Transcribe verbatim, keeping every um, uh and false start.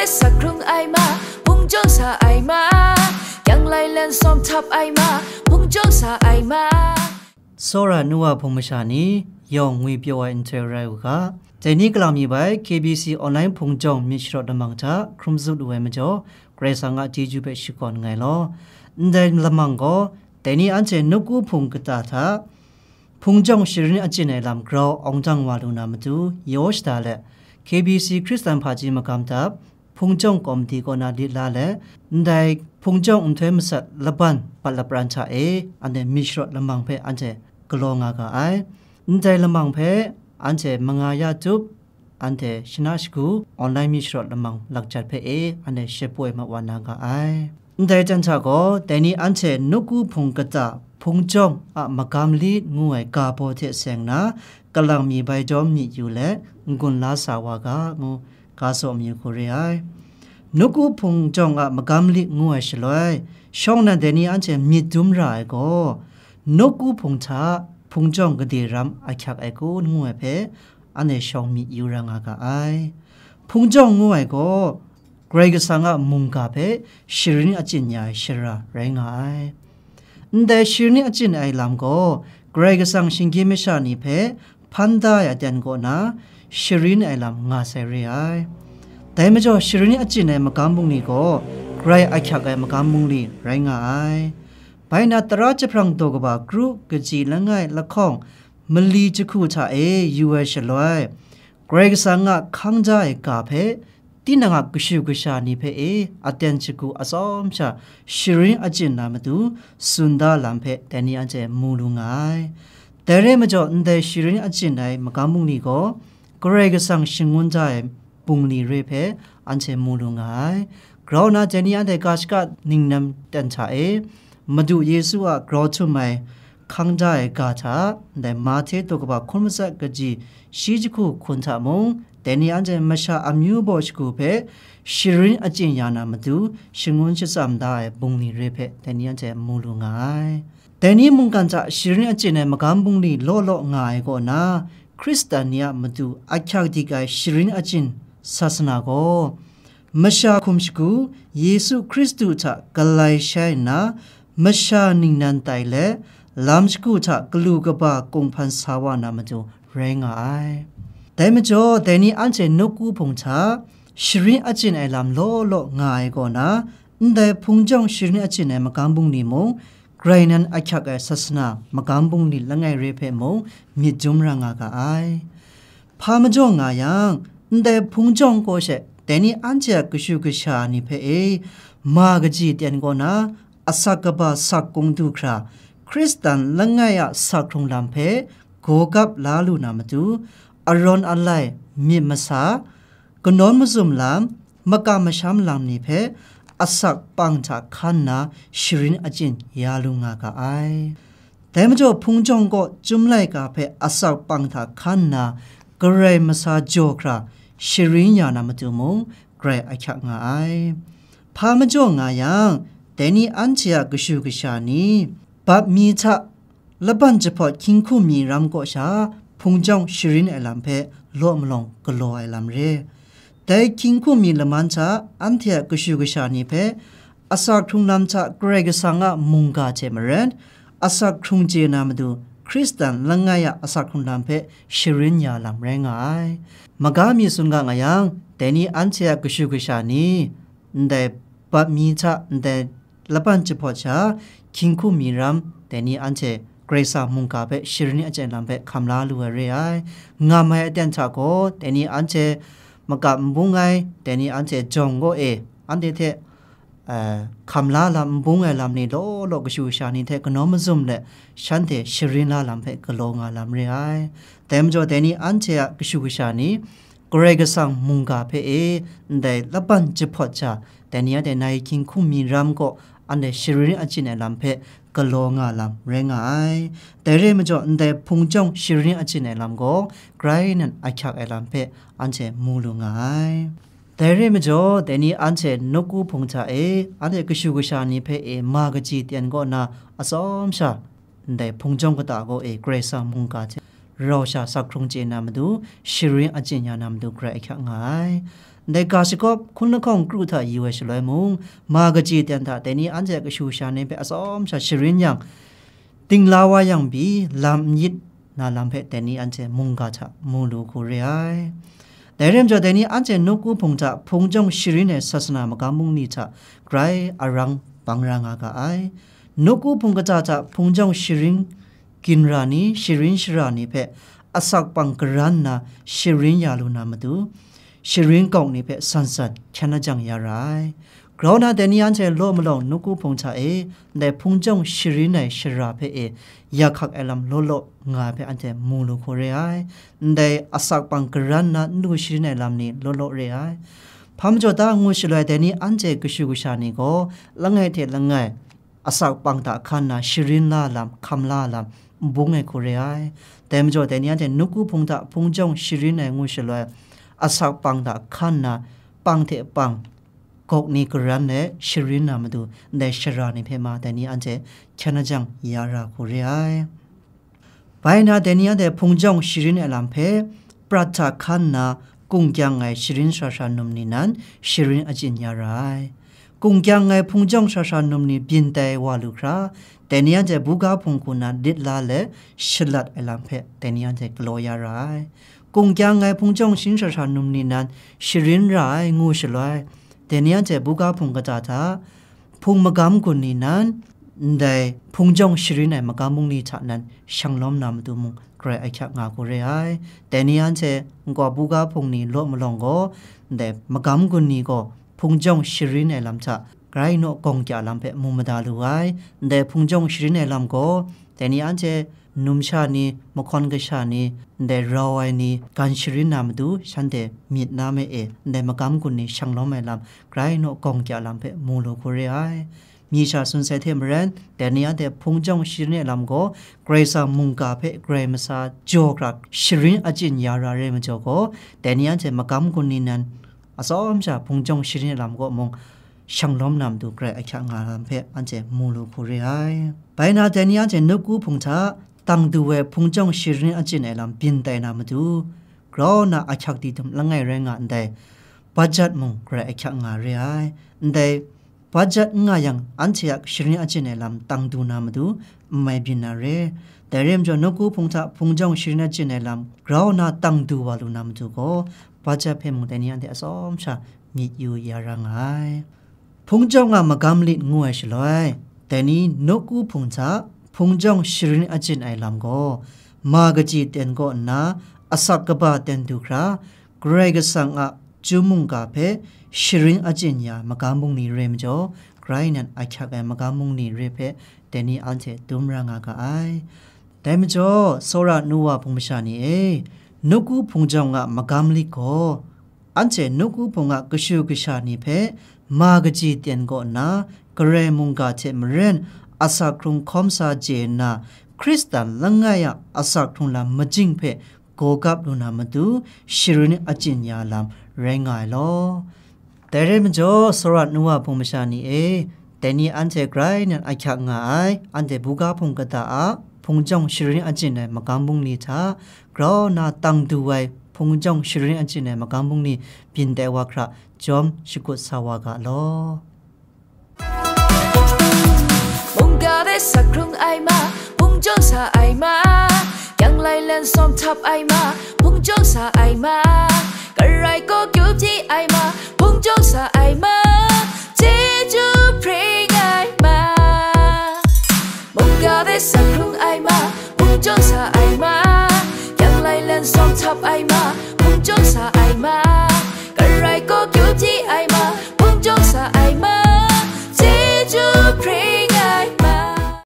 Sakrung ai ma, hpung jawng sa ai ma, kyang lai lan sawm htap ai ma, hpung jawng sa ai ma. Tsawra nu wa hpung masha ni, yawng ngwi pyaw ai nhtoi rai u ga. Dai ni galang mi bai K B C online hpung jawng myit sharawt lamang hta hkrum zup lu ai majaw, Karai Kasang a chyeju hpe shakawn nngai law. Ndai lamang gaw, dai ni anhte nawku hpung kata hta, hpung jawng sharin achyin ai lam grau awng dang wa lu na matu, yaw shada let, K B C Hkristan hpaji magam dap, hpung jawng kawmti kaw na lit la let, ndai hpung jawng nhtoi masat laban bat lapran hta e, anhte myit sharawt lamang hpe anhte galaw nga ga ai. Ndai lamang hpe anhte manga ya tup, anhte shana shagu, online myit sharawt lamang lakjat hpe e, anhte shapoi ma wa na ga ai. Ndai jan hta gaw, dai ni anhte nawku hpung kata, hpung jawng a magam lit ngu ai ga baw hte seng na, kalang mi bai jawm myit yu let, n-gun la sa wa ga, ngu ga tsaw mayu hku re ai. Nawku hpung jawng a magam lit ngu ai shaloi, shawng nnan dai ni anhte myit dum ra ai gaw, nawku hpung hta hpung jawng gade ram ahkyak ai kun ngu ai hpe, anhte shawng myit yu ra nga ga ai. Hpung jawng ngu ai gaw, Karai Kasang a mungga hpe sharin achyin ya ai shara rai nga ai. Ndai sharin achyin ai lam gaw, Karai Kasang shinggyim masha ni hpe hpan da ai aten kaw na, sharin ai lam nga sai re ai. Dai majaw, sharin achyin ai magam bungli gaw, grai ahkyak ai magam bungli rai nga ai. Bai na, tara jahprang daw kaba kru, kaji langai lahkawng, mali jahku hta e yu ai shaloi, Karai Kasang a hkang ja ai ga hpe, tinang a kashu kasha ni hpe e aten shagu atsawm sha sharin achyin na matu, tsun da lam hpe dai ni anhte mu lu nga ai. Dai re majaw, ndai sharin achyin ai magam bungli gaw, Karai Kasang shangun ja ai bungli re hpe anhte mu lu nga ai. Grau na dai ni anhte ga shaka ningnan ten hta e, Madu Yesu a grau htum ai hkang ja ai ga hta, ndai Mahte daw kaba hkun matsat kaji shi jahku hkun hta mung, dai ni anhte masha amyu baw shagu hpe sharin achyin ya na matu, shangun shatsam da ai bungli re hpe dai ni anhte mu lu nga ai. Dai ni mungkan hta sharin achyin ai magam bungli law law nga ai kaw na, Hkristan ni a matu ahkyak dik ai sharin achyin sasana gaw, masha hkum shagu Yesu Hkristu hta galai shai nna, masha ningnan tai let, lam shagu hta galu kaba kunghpan sa wa na matu rai nga ai. Dai majaw, dai ni anhte nawku hpung hta sharin achyin ai lam law law nga ai kaw na, ndai hpung jawng sharin achyin ai magam bungli mung, grai nan ahkyak ai sasana magam bungli langai re hpe mung myit dum ra nga ga ai. Hpa majaw nga yang, ndai hpung jawng kaw she dai ni anhte a kashu kasha ni hpe e, ma kaji ten kaw na, asak kaba sak kung du hkra, Hkristan langai a sak hkrung lam hpe gaw gap la lu na matu, arawn alai, myit masa, kanawn mazum lam, makam masham lam ni hpe asak pang hta hkan nna sharin achyin ya lu nga ga ai. Dai majaw, hpung jawng kaw Chyum laika hpe asak pang hta hkan nna garai masa jaw hkra sharin ya na matu mung grai ahkyak nga ai. Hpa majaw nga yang, dai ni anhte a kashu kasha ni, bap mi hta laban jahpawt hkying hkum mi ram kaw sha hpung jawng sharin ai lam hpe law malawng galaw ai lam re. Dai hkying hkum mi laman hta anhte a kashu kasha ni hpe asak hkrung lam hta Karai Kasang a mungga hte maren, asak hkrung chye na matu Hkristan langai a asak hkrung lam hpe sharin ya lam rai nga ai. Maga mi tsun ga nga yang, dai ni anhte a kashu kasha ni, ndai bap mi hta ndai laban jahpawt sha, hkying hkum mi ram, dai ni anhte Karai Kasang mungga hpe sharin achyin lam hpe hkam la lu ai re ai. Ngam ai aten hta gaw, dai ni anhte makam n bung ai, dai ni anhte jawng kaw e, anhte hte, eh, hkam la lam n bung ai lam ni law law kashu kasha ni hte kanawn mazum let, shanhte sharin la lam hpe galaw nga lam re ai. Dai majaw, dai ni anhte a kashu kasha ni, Karai Kasang mungga hpe e, ndai laban jahpawt hta, dai ni anhte nai hkying hkum mi ram kaw, anhte sharin achyin ai lam hpe galaw nga lam rai nga ai. Dai re majaw, ndai hpung jawng sharin achyin ai lam gaw, grai nan ahkyak ai lam hpe anhte mu lu nga ai. Dai re majaw, dai ni anhte nawku hpung hta e, anhte kashu kasha ni hpe e ma kaji ten kaw na atsawm sha, ndai hpung jawng kata gaw e Karai Kasang mungga hte rau sha sak hkrung chye na matu, sharin achyin ya na matu, grai ahkyak nga ai. Ndai ga shagawp hkun lahkawng kru hta yu ai shaloi mung, ma kaji ten hta dai ni anhte kashu kasha ni hpe atsawm sha sharin yang, dingla wa yang pyi, lam n yit na lam hpe dai ni anhte mungga hta mu lu hku re ai. Dai rai majaw, dai ni anhte nawku hpung hta hpung jawng sharin ai sasana magam bungli hta grai arang bang ra nga ga ai. Nawku hpung kata hta hpung jawng sharin ginra ni, sharin shara ni hpe asak pang karan nna sharin ya lu na matu, sharin gawk ni hpe san san hkyen ajang ya ra ai. Grau na dai ni anhte law malawng nawku hpung hta e, ndai hpung jawng sharin ai shara hpe e, ya hkak ai lam law law nga ai hpe anhte mu lu hku re ai. Ndai asak pang karan nna n lu sharin ai lam ni law law re ai. Hpa majaw ta ngu shaloi, dai ni anhte kashu kasha ni gaw langai hte langai asak pang hta hkan nna sharin la lam, hkam la lam, n bung ai hku re ai. Dai majaw, dai ni anhte nawku hpung hta hpung jawng sharin ai ngu shaloi, asak pang hta hkan nna pang hte pang gawk ni karan let sharin na matu, ndai shara ni hpe ma dai ni anhte hkyen ajang ya ra hku re ai. Bai na, dai ni anhte hpung jawng sharin ai lam hpe prat hta hkan nna, kung kyang ai sharin shara shara num ni nan sharin achyin ya ra ai. Kung kyang ai hpung jawng shara shara num ni byin tai wa lu hkra, dai ni anhte buga hpung hku na lit la let shalat ai lam hpe dai ni anhte galaw ya ra ai. Kung kyang ai hpung jawng sharin shara shara num ni nan sharin ra ai ngu shaloi, dai ni anhte buga hpung kata hta, hpung magam gun ni nan, ndai hpung jawng sharin ai magam bungli hta nan shang lawm na matu mung grai ahkyak nga hku re ai. Dai ni anhte nkau buga hpung ni law malawng gaw, ndai magam gun ni gaw hpung jawng sharin ai lam hta grai naw gawng kya lam hpe mu mada lu ai. Ndai hpung jawng sharin ai lam gaw, dai ni anhte numsha ni, mahkawn kasha ni, ndai rau ai ni, gan sharin na matu shanhte myit na me e, ndai magam gun ni shang lawm ai lam, grai naw gawng kya lam hpe mu lu hku re ai. Myi sha tsun sai hte maren, dai ni anhte hpung jawng sharin ai lam gaw, Karai Kasang mungga hpe grai masa jaw hkra sharin achyin ya ra re majaw gaw, dai ni anhte magam gun ni nan atsawm sha hpung jawng sharin ai lam gaw mung, shang lawm na matu grai ahkyak nga lam hpe anhte mu lu hku re ai. Bai na, dai ni anhte nawku hpung hta tang du ai hpung jawng sharin achyin ai lam byin tai na matu, grau na ahkyak di dum langai rai nga ndai, bajat mung grai ahkyak nga re ai. Ndai bajat n nga yang, anhte a sharin achyin ai lam tang du na matu, n mai byin na re. Dai rai majaw, nawku hpung hta hpung jawng sharin achyin ai lam grau na tang du wa lu na matu gaw, bajat hpe mung dai ni anhte atsawm sha myit yu ya ra nga ai. Hpung jawng a magam lit ngu ai shaloi, dai ni nawku hpung hta hpung jawng sharin achyin ai lam gaw, ma kaji ten kaw nna, asak kaba ten du hkra, Karai Kasang a chyum mungga hpe sharin achyin ya magam bungli re majaw, grai nan ahkyak ai magam bungli re hpe dai ni anhte dum ra nga ga ai. Dai majaw, tsawra nu wa hpung masha ni e, nawku hpung jawng a magam lit gaw, anhte nawku hpung a kashu kasha ni hpe ma kaji ten kaw nna, Karai mungga hte maren asak hkrung hkawm sa chye nna, Hkristan langai a asak hkrung lam majing hpe gaw gap lu na matu, sharin achyin ya lam rai nga ai law. Dai rai majaw, tsawra nu wa hpung masha ni e, dai ni anhte grai nan ahkyak nga ai, anhte buga hpung kata a hpung jawng sharin achyin ai magam bungli hta, grau na tang du ai hpung jawng sharin achyin ai magam bungli byin tai wa hkra jawm shakut sa wa ga law. Mungga hpe sak hkrung ai ma, hpung jawng sa ai ma, yang lai lan sawm htap ai ma, hpung jawng sa ai ma, karai kaw kyu hpyi ai ma, hpung jawng sa ai ma, chyeju hpring ai ma. Mungga hpe sak hkrung ai ma, hpung jawng sa ai ma, yang lai lan sawm htap ai ma, hpung jawng sa ai ma, karai kaw kyu hpyi ai ma, hpung jawng sa ai ma,